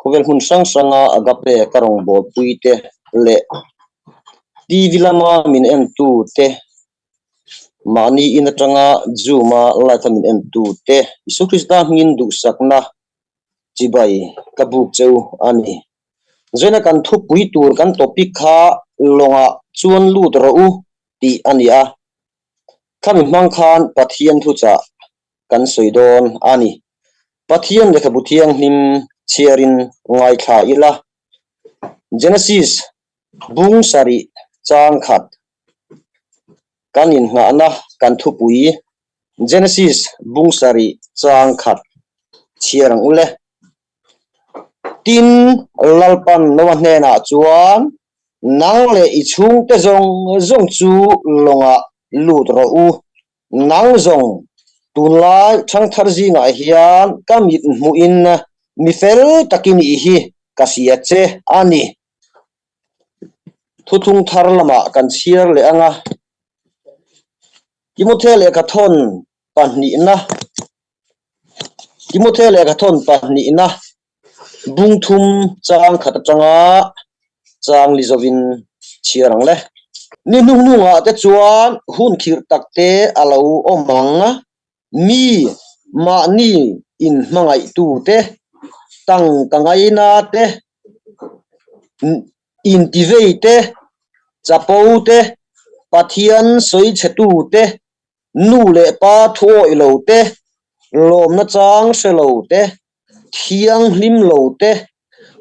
Khawvel hmun hrang hranga Agape ka rawngbawlpui te leh TV lama min entu te, mahni in atanga Zoom-a live-a min entu te, Isua Krista hmingin duhsakna chibai ka buk cheu a ni. Zaina kan thupui tur kan topic kha lawngah chuan lut rawh u tih a ni a. Khami hmang khan Pathian thuchah kan sawi dawn a ni. Pathian lehkhabu thianghlim chhiarin ngaithla ila. Genesis bung sarih chang khat kan innghahna kan thupui Genesis bung sarih chang khat chhiar ang u le. Tin, Lalpan Noa hnenah chuan, Nang leh i chhungte zawng zawng chu lawngah lut rawh u. Nang zawng, tunlai ṭhangthar zingah hian ka mit hmuhin mi fel takin i hi ka hria che a ni. Thuthlung thar lamah kan chhiar leh ang a. Timothea lehkha thawn pahnihna Timothea lehkha thawn pahnihna bung thum chang khat atanga chang li zovin chhiar ang le. Ni hnuhnungah te chuan hun khirh tak te a lo awm ang. Mi mahni inhmangaihtu te, tangka ngaina te, intivei te, chapo te, Pathian sawichhetu te, Nu leh pa thuawih lo te, lawmna chang hre lo te, thianghlim lo te,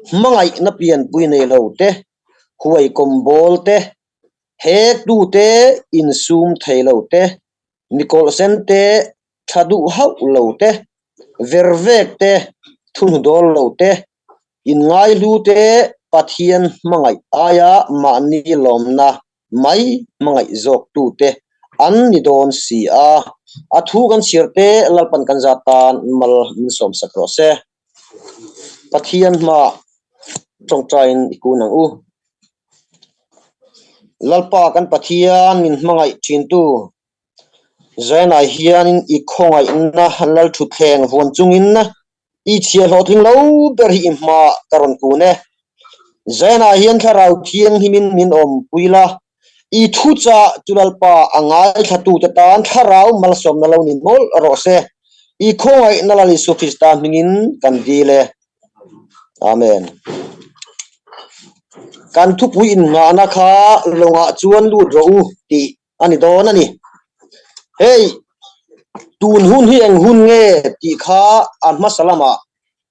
hmangaihna pianpui nei lo te, huaikawm bawl te, hektu te, insum thei lo te, mikawlhsen te, tha duh hauh lo te, vervek te, thuhnu dawl lo te, inngaihlu te, Pathian hmangaih aia mahni lawmna mai hmangaih zawk tute an ni dawn si a, a thu kan chhiar te Lalpan kan zat tan mal min sawm sak rawh se. Pathian hma tawngtaiin i kun ang u. Lalpa kan Pathian min hmangaih thintu Zainah hianin i khawngaihna Lalthutthleng vuan chungin I chhia hlawhtling lo ber hi i hma ka rawn kun e. Zainah hian thlarau thianghlimin min awmpui la, i thuchah chu Lalpa a ngaithlatute tan thlarau malsawmna lo ni mawlh rawh se. I khawngaihna Lal Isua Krista hmingin kan dil e. Amen. Kan thupui innghahna kha lawngah chuan lut rawh u tih a ni dawn a ni. Hei, tun hun hi eng hun nge tih kha a hmasa lamah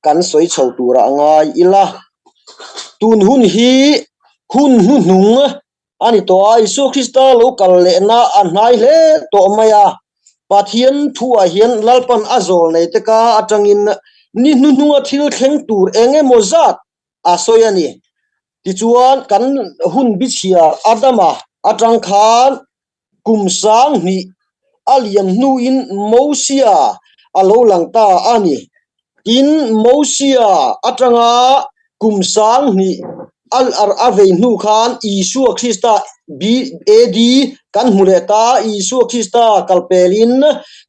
kan sawi chho tura a ngai ila. Tun hun hi hun hnuhnung a ni tawh a, Isua Krista lo kal lehna a hnai hle tawh mai a. Pathian thuah hian Lalpan a zawl nei te ka atangin ni hnuhnunga thil thleng tur eng emaw zat a sawi a ni. Tichuan, kan hun bichhiar Adama atang khan kum sang hnih a liam hnuin Mosia a lo lang ta a ni. Tin, Mosia atanga kum sang hnih a vei hnu khan Isua Krista AD kan hmu leh ta, Isua Krista kalpelin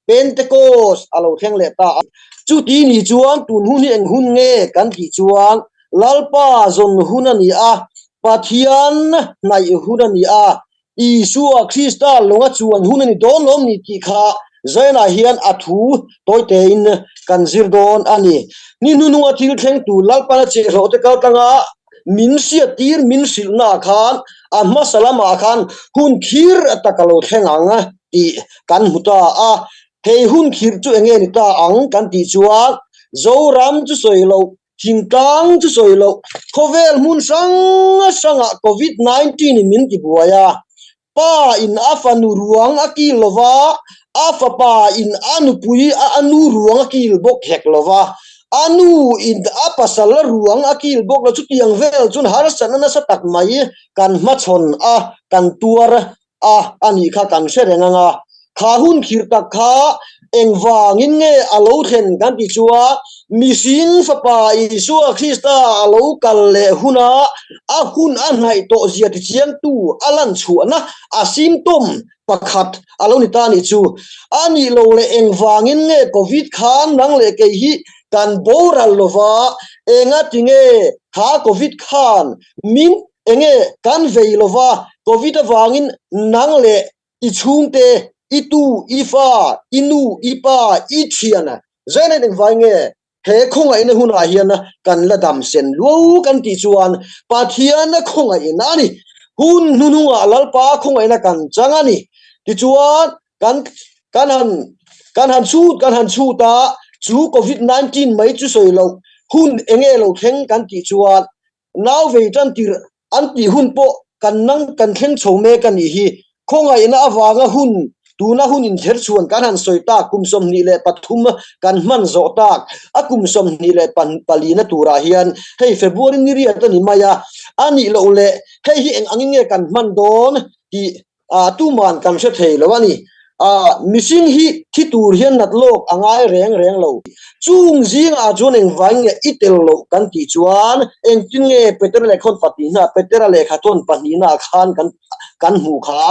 Pentecost a lo thleng leh ta a. Chuti ni chuan tun hun hi eng hun nge kan tih chuan Lalpa zawn hun a ni a, Pathian hnaih hun a ni a, Isua Krista lawnga chuan hun a ni dawn lawm ni tih kha Zion-ah hian a thu tawitein kan zir dawn a ni. Ni hnuhnunga thil thlengtu Lalpana chehhlawhte kaltlanga min hriattir min hrilhnaah khan a hmasa lamah khan hun khir tak a lo thleng ang tih kan hmu ta a. Hei hun khir chu enge ni ta ang kan tih chuan Zoram chu sawi loh Thingtlang chu sawi loh, khawvel hmun hrang hrangah Covid 19 in min ti buai a, pa in a fanu ruang a kil lo va, a fapa in a nupui a a nu ruang a kil bawk hek lo va, a nu in a pasal ruang a kil bawk lo, chutiang vel chuan harsatna nasa tak mai kan hmachhawn a, kan tuar a a nih kha kan hre reng ang a, kha hun khirh tak kha engvangin nge a lo thlen kan tih chuan mihring fapa Isua Krista a lo kal leh huna a hun a hnaih tawh zia tichiangtu a lan chhuahna a symptom pakhat a lo ni ta a nih chu. A nih lo leh engvangin nge Covid khan nang leh kei hi kan boral lova. Enga tinge kha Covid khan min enge kan vei lova, Covid avangin nang leh i chhungte, i tu, i fa, i nu, i pa, i thian zaina engvai nge He khawngaihna hunah hian kan la dam sen luau kan tih chuan Pathian khawngaihna a ni. Hun hnuhnungah Lalpa khawngaihna kan chang a ni. Tichuan kan kan han kan han chhut kan han chhut a, chu Covid 19 mai chu sawi loh hun enge lo thleng kan tih chuan Nau vei tan tirh an tih hun pawh kan nang kan thleng chho mek a nih hi. Khawngaihna avanga hun, tuna hun inther chhuan kan han sawi tak kum 23 kan hman zawh tak a kum 24 na turah hian hei February ni riat a ni mai a, a nih loh leh hei hi eng angin nge kan hman dawn tih Ah, tuman kan hre thei lo a ni. Ah, mihring hi thi tur hian nat lawk a ngai reng reng lo. Chung zingah chuan engvai nge i tel loh kan tih chuan engtin nge Petera lehkhawn pahnihna, Petera lehkhathawn pahnihna khan kan kan hmuh kha.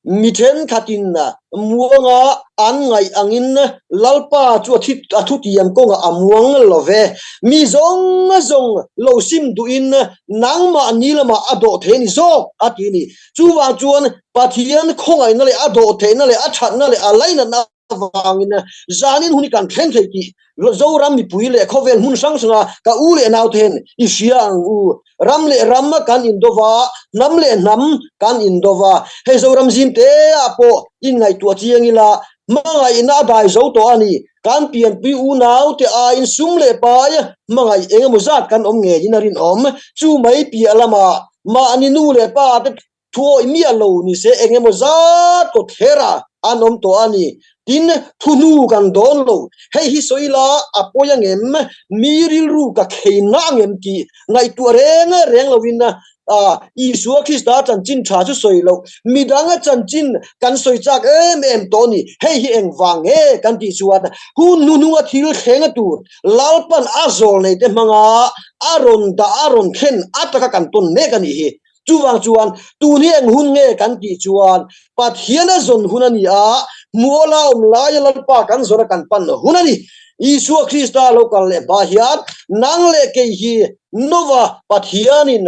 Mi thenkhatin muanga an ngaih angin Lalpa chu a thi a thutiam kawngah a muang lo ve. Mi zawng zawng lo sim duhin nangmah ni lamah a dawh thei a ni zawk a ti a ni. Chuvang chuan Pathian khawngaihna leh a dawhtheihna leh a thatna leh a lainatna avangin zanin hun hi kan thleng thei tih Zoram mipui leh khawvel hmun hrang hranga ka u leh naute hian i hria ang u. Ram leh ram kan indo va, hnam leh hnam kan indo va. Hei Zoram zim te ah pawh inngaihtuah chiang ila hmangaihna a dai zo tawh a ni. Kan pianpui unaute aiin sum leh pai hmangaih eng emaw zat kan awm ngeiin a rinawm. Chu mai piah lamah Mahni nu leh pa te thuawih miah lo ni se eng emaw zat kawt her a an awm tawh a ni. Tin, thu hnu kan dawn lo. Hei hi sawi la a pawi angem? Mi rilru ka khei na angem tih ngaihtuah reng reng lovin Isua Krista chanchin tha chu sawi loh, midang a chanchin kan sawi chak em em tawh a ni. Hei hi engvang nge kan tih chuan hun hnuhnunga thil thleng a tur Lalpan a zawl nei te hmanga a rawn dah a rawn thlen a taka kan tawn mek a nih hi. Chuvang chuan tun hi eng hun nge kan tih chuan Pathian a zawn hun a ni a, hmuala awm laia Lalpa kan zawn a kan pan hun a ni. Isua Krista lo kal leh hma hian nang leh kei hi Nova Pathianin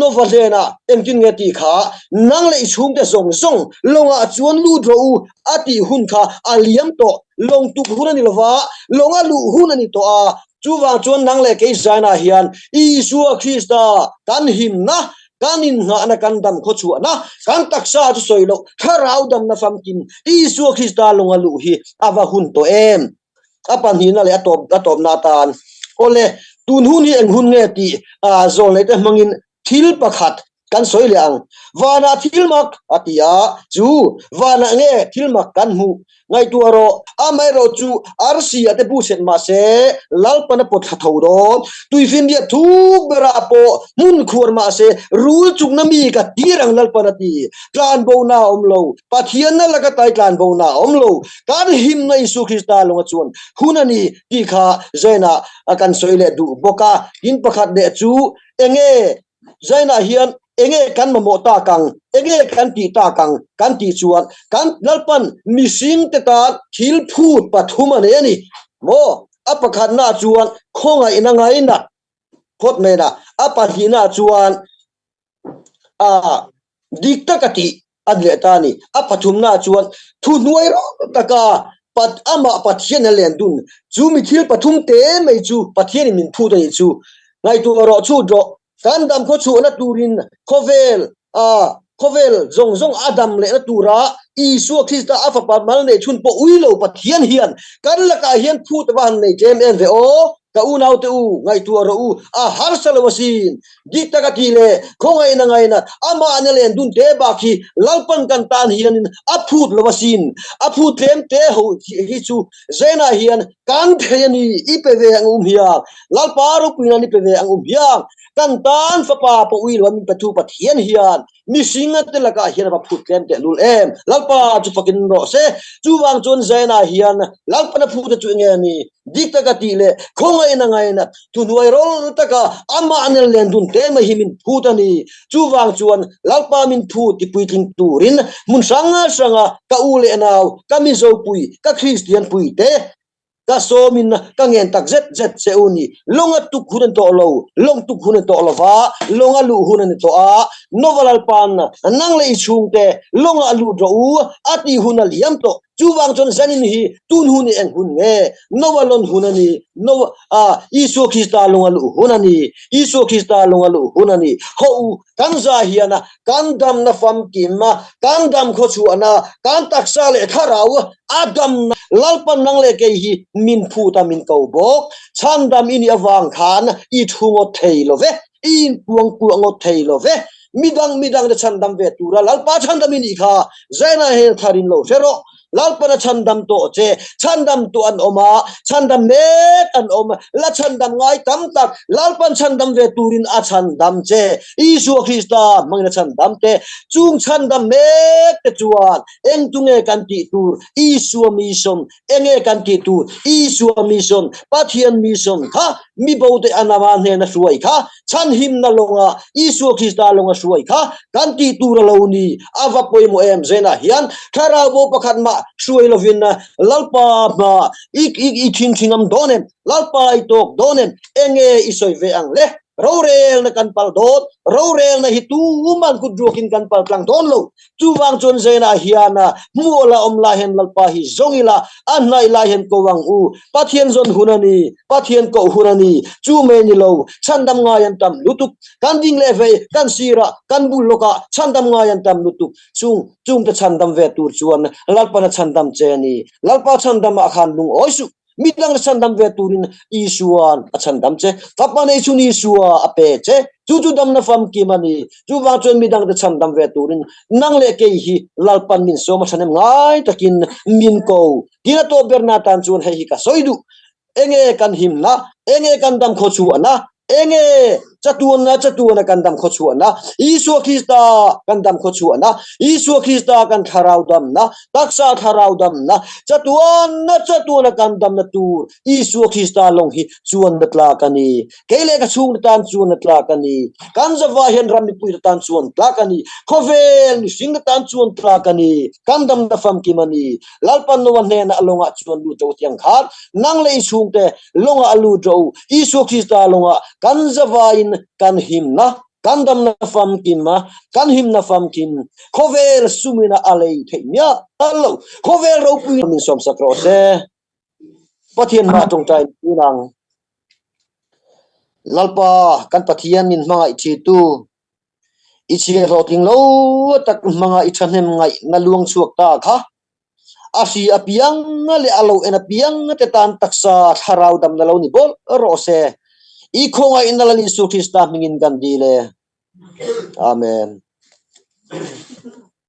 Nova hnenah engtin nge tih kha nang leh i chhungte zawng zawng lawngah chuan lut rawh u a tih hun kha a liam tawh. Lawng tuk hun a ni lova, lawnga luh hun a ni tawh a. Chuvang chuan nang leh kei zainah hian Isua Krista kan himna, kan innghahna, kan dam khawchhuahna, kan taksa chu sawi loh thlarau damna famkim Isua Krista lawnga luh hi a va hun tawh em? A pahnihna leh a tawp a tawpna atan awle tun hun hi eng hun nge tih zawl neih te hmangin thil pakhat kan sawi leh ang. Vanah thil mak a ti a, chu vanah nge thil mak kan hmuh ngaihtuah rawh. Amaherawh chu arsi a te bu set mah se Lalpan a pawt thla tho dawn. Tuifinriat thuk berah pawh hmun khuar mah se rul chukna mi ka tir ang Lalpan a ti. Tlanbona a awm lo. Pathianna laka tai tlanbona a awm lo. Kan himna Isua Krista lunga chuan hun a ni tih kha Zainah kan sawi leh duh bawk a. Tin pakhat leh chu enge Zainah hian enge kan mamawh tak ang, enge kan tih tak ang kan tih chuan kan Lalpan mihring te tan thil phut pathum a nei a ni maw? A pakhatna chuan khawngaihna ngainat phawt mai na, a pahnihna chuan a dik taka tih a ni leh ta a ni. A pathumna chuan thuhnuai rawng taka pat amah Pathian a len dun chu mi thil pathum te mai chu Pathianin min phut a nih chu. Ngaihtuah rawh chhut rawh kan dam khaw chhuahna turin khawvel a khawvel zawng zawng a dam lehna tura Isua Krista a fapa mal neih chhun pawh ui lo Pathian hian kan lakah hian phut a va han nei tlem em ve aw. Ka unaute u, ngaihtuah rawh u, a harsa lo asin. Dik taka tih leh khawngaihna ngaina amah na len dun te bak hi Lalpan kan tan hianin a phut lo asin. A phut tlem te ho hi chu Zenah hian kan thei a ni, i pe ve ang um hiang. Lalpa ropuina ni pe ve ang um hiang. Kan tan fapa pawh ui lo a min pe thu Pathian hian Mihring te lakah hian a va phut tlem tehlul em? Lalpa chu fakin rawh se. Chuvang chuan Zaina hian Lalpana phute chu enge a ni? Dik taka tih leh khawngaihna ngainat thuhnuai rawl taka amah nen len dun te mai hi min phut a ni. Chuvang chuan Lalpa min phut ti puitling turin hmun hrang hranga ka u leh nau, ka Mizopui, ka Kristian pui te. Ka sawmin ka ngen tak zet zet che u ni. Lawnga tuk hun a ni tawh lo, lawng tuk hun a ni tawh lo va, lawnga luh hun a ni tawh a. Nova Lalpa'n nang leh i chhungte lawngah lut rawh u a tih hun a liam tawh. Chuvang chuan zanin hi tun hun i eng hun nge? Nova lawn hun a ni, Nova, ah, Isua Krista lawnga luh hun a ni, Isua Krista lawnga luh hun a ni. Haw u, kan za hian a kan damna famkim a, kan dam khawchhuahna, kan taksa leh thlarau a damna Lalpan nang leh kei hi min phut a min ko bawk. Chhandam i nih avang khan i thu ngawt thei lo ve, i inpuang kuah ngawt thei lo ve. Midang midang te chhandam ve tura Lalpa chhandam i nih kha Zaina hel tharin lo hre rawh. Lalpan a chhandam tawh che, chhandam tawh an awm a, chhandam mek an awm, la chhandam ngai tam tak, Lalpan chhandam ve turin a chhandam che, Isua Krista hmangin a chhandam te, chung chhandam mek te chuan eng tu nge kan tih tur, Isua mission, enge kan tih tur, Isua mission, Pathian mission kha mi bo te a nama hnena hruai kha, Chhanhimna lawnga Isua Krista lawnga hruai kha kan tih tur a lo ni. A va pawimawh em? Zenah hian thlarau bo pakhat mah hruai lovin Lalpa hma i i thinthing am dawn em? Lalpa i tawk dawn em? Enge i sawi ve ang le? Rorelna kan pal dawn. Rorelna hi tuman kut ruakin kan pal tlang dawn lo. Chuvang chuan Zenah hian hmuh la awm lai hian Lalpa hi zawng ila, a hnaih lai hian ko ang u. Pathian zawn hun a ni, Pathian koh hun a ni. Chu mai ni lo, chhandam ngai an tam lutuk. Kan ding leh vei, kan sirah, kan bul lawkah chhandam ngai an tam lutuk. Chung, chungte chhandam ve tur chuan Lalpan a chhandam che a ni. Lalpa chhandamah khan lungawi suh. Midang chhandam ve turin Isua'n a chhandam che. Fapa nei chhun Isua a pe che. Chu chu damna famkim a ni. Chuvang chuan midangte chhandam ve turin nang leh kei hi Lalpan min sawm a thahnem ngai takin min ko. Tin a tawp berna tan chuan hei hi ka sawi duh. Enge kan himna? Enge kan dam khawchhuahna? Enge chatuanna chatuana kan dam khawchhuahna? Isua Krista kan dam khawchhuahna, Isua Krista kan thlarau damna, taksa thlarau damna, chatuanna chatuana kan damna tur Isua Krista lawng hi chuanna tlak a ni. Kei leh ka chhungte tan chuanna tlak a ni. Kan zavai hian ram mipuite tan chuan tlak a ni. Khawvel mihringte tan chuan tlak a ni. Kan damna famkim a ni. Lalpan Noa hnenah a lawngah chuan lut ro tiang khan nang leh i chhungte lawngah a lut ro. Isua Krista lawngah kan zavaiin kan himna, kan damna famkim a, kan himna famkim khawvel sumina a lei theih miah lo. Khawvel ropui min sawmsak rawh se. Pathian hma tawngtai tun ang. Lalpa kan Pathian min hmangaih thitu i chhiar hlawhtling lo tak hmanga i thahnem ngaihna luang chhuak ta kha a hri apiang leh a lo en apiang te tan taksa thlarau damna lo ni bawlh rawh se. I khawngaihna Lal Isu Krista hmingin kan dil e. Amen.